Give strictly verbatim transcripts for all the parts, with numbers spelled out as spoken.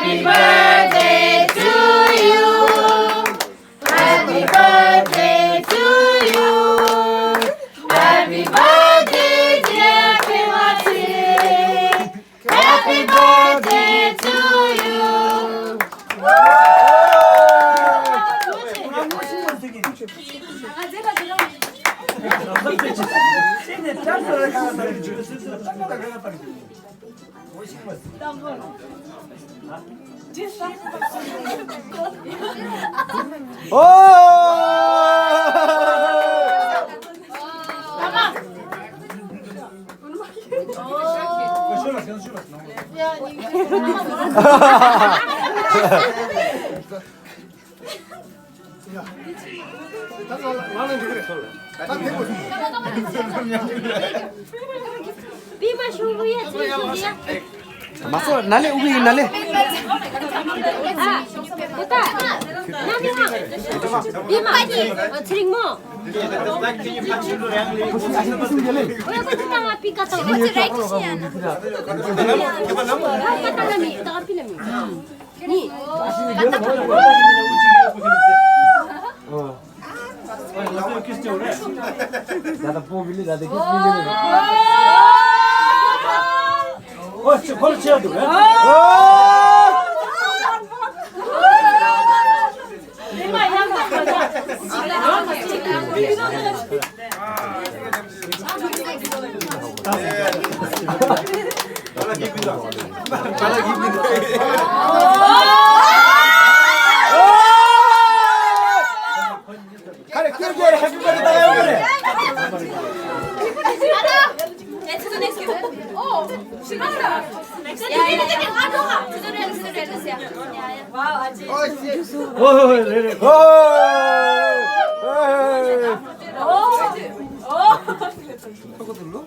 Happy birthday to you. Happy birthday to you. Happy birthday, dear Pimasi. Happy birthday to you. མ་སོ་ན་ལེ་ཨུ་གི་ན་ལེ།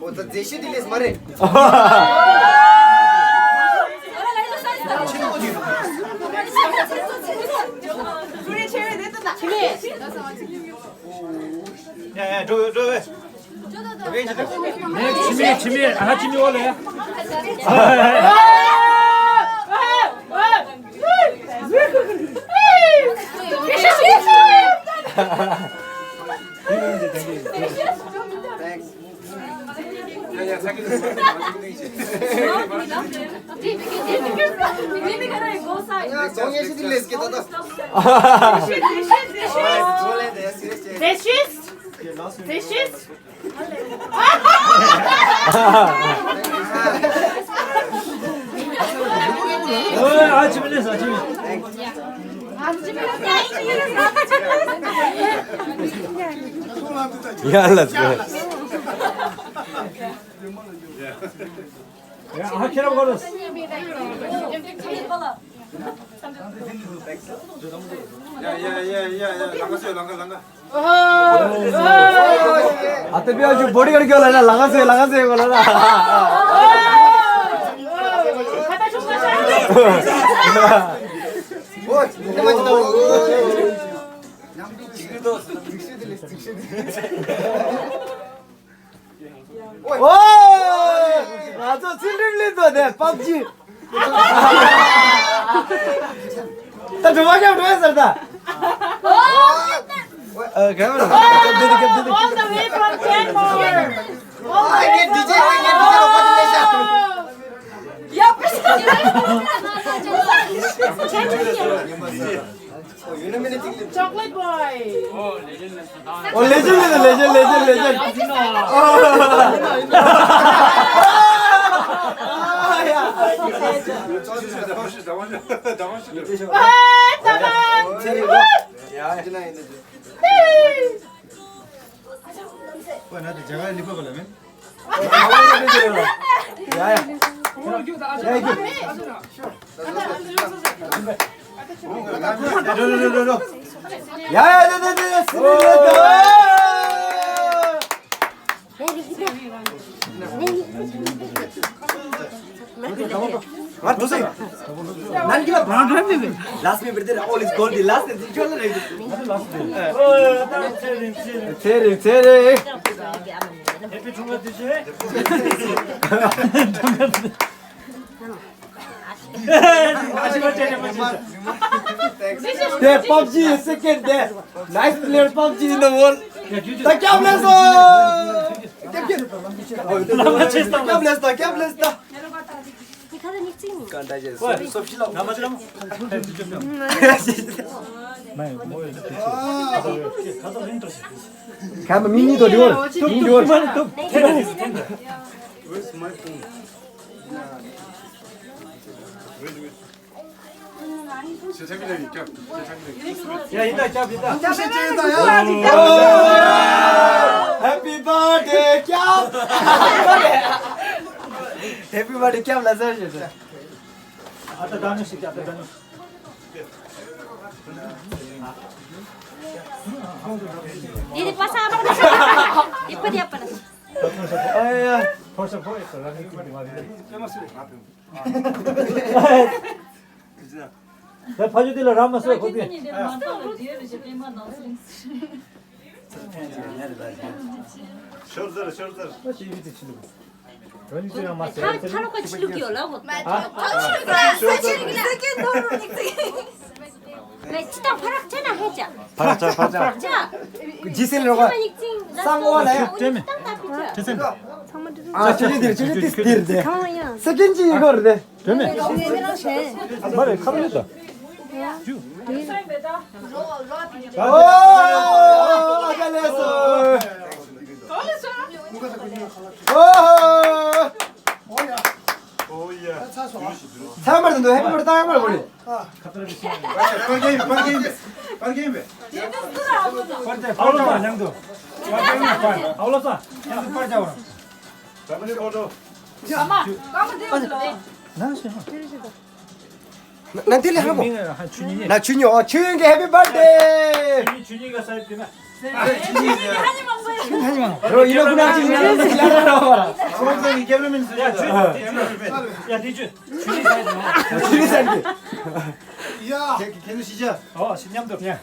ཨོ་ད་མཛེས་ཤོས་དེ་ལས་མ་རེད། ཡ་ཡ་འགྲོ་འགྲོ། ཁྱིམ་མི་ཁྱིམ་མི་ཨ་ཁྱིམ་མི་འོ་ལེ། This is this is Yeah, let's go. Yeah, I can't go. Yeah, yeah, yeah, yeah, yeah. ལང་ཀ་སོ་ལང་ཀ་ལང་ཀ། ཨ་ཏི་པི་ཨ་ཅུ་བོ་ཌི་གར་ཀྱོ་ལ་ན་ལང་ཀ་སེ་ལང་ཀ་སེ་གོ་ལ་ན། ཨོ། ང་ཚོ་ཚུལ་ཁྲིམས་ལེན་དོ་དེ་པབ་ཇི། ད་འགྲོ་མ་ཁྱབ་འགྲོ་ཡ་ཟེར་ད། ཨ་ག་རེ་ཁྱབ་འདི་འདི་ཁྱབ་འདི་འདི། All the way from Denmark. ཨ་ངའི་ཌི་ཇེ་ཨ་ངའི་ཌི་ཇེ་རོགས་པ་དེ་ལས་ཤ། Yep. Chocolate boy. Oh, legend, legend, legend, legend. Last me, brother, all is gold. Last is equal, right? Happy Chunga Tije. དེ་PUBG second དེ། Nice player PUBG in the world. ད་སྐྱབས་ལེགས་སོ། སྐྱབས་ལེགས་ད། སྐྱབས་ལེགས་ད། ཁ་ད་ཉིག་ཙིང་། ག་འདྲ་བྱས་སོ། སོ་ཕྱི་ལ། ཁ་མ་མི་གཉིས་དོ་འདི་བོར། མི་གཉིས་འདི་བོར། Where's my phone? Wait, wait. ཡ་ཡིན་ད་སྐྱབས་ཡིན་ད། Happy birthday སྐྱབས། Happy birthday སྐྱབས་ལ་ཟེར་ཞེས། ཨ་ད་ད་ནི་ཞིག་ཨ་ད་ད་ནི། དེ་དེ་པ་ས་ཨ་པ་ན་ས། དེ་པ་དེ་ཨ་པ་ན་ས། ཨ་ཡ། ཕོ་ས་ཕོ་ཡ་ས་ར་ནི་ཀི་དེ་མ་རེད། ད་ཕ་ཇོ་དེ་ལ་ར་མ་སོ་ཁོ་དེ། ཤོར་ཟེར་ཤོར་ཟེར། ཨ་ཤེས་བི་དེ་ཆི་ལུགས། ར་ནི་ཀི་ར་མ་སོ་ཁ་ཁ་ལོ་ཁ་ཆི་ལུགས་ཡོད་ལ་ཧོ། ཨ། ཁ་ཆི་ལུགས་ཡོད་ལ་ཧོ། ཁ་ཆི་ལུགས་ཡོད་ལ་ཧོ། ལས་ཅི་དང་ཕ་རག་ཅན་ན་ཧེ་ཅ། ཕ་རག་ཅ་ཕ་རག་ཅ། ཇི་སེ་ལ་རོ། སང་བ་ལ་ཡ། ཏྲེ་མེ། ཏྲེ་མེ། ཨ་ཅི་ལི་དེར་ཅི་ལི་ཏིས་དེར་དེ། སེ་ཀེན་ཅི་ཡི་གོ་རེ་དེ། ཏྲེ་མེ། མ་རེ་ཁ་རེ་ད། ཨོ་ཨ་ཅག་ལེགས་སོ། ཨོ། ཨོ་ཡ། ཚང་མར་དུ་འདུག་ཧེ་པི་བར་ཏི་ཏང་མར་གོ་ནི། ན་དེ་ལས་ཧ་མོ། ན་ཆུ་ཉི་ཨོ་ཆུ་ཡོན་གི་Happy Birthday། ཆུ་ཉི་ག་ས་ཡིན་ན། རོ་ཡིན་ན་ཁུ་ན་ཆུ་ཡིན་ན་ཡིན་ན་རོ། ཡ་དེ་ཆུ་ཆུ་ཉི་ས་ཡིན་ན། ཆུ་ཉི་ས་ཡིན་ན། ཡ། ཁྱེད་ཁྱེད་ཚོ་ཤི་ཆ། ཨོ་ཤི་མཉམ་དུ། ཡ།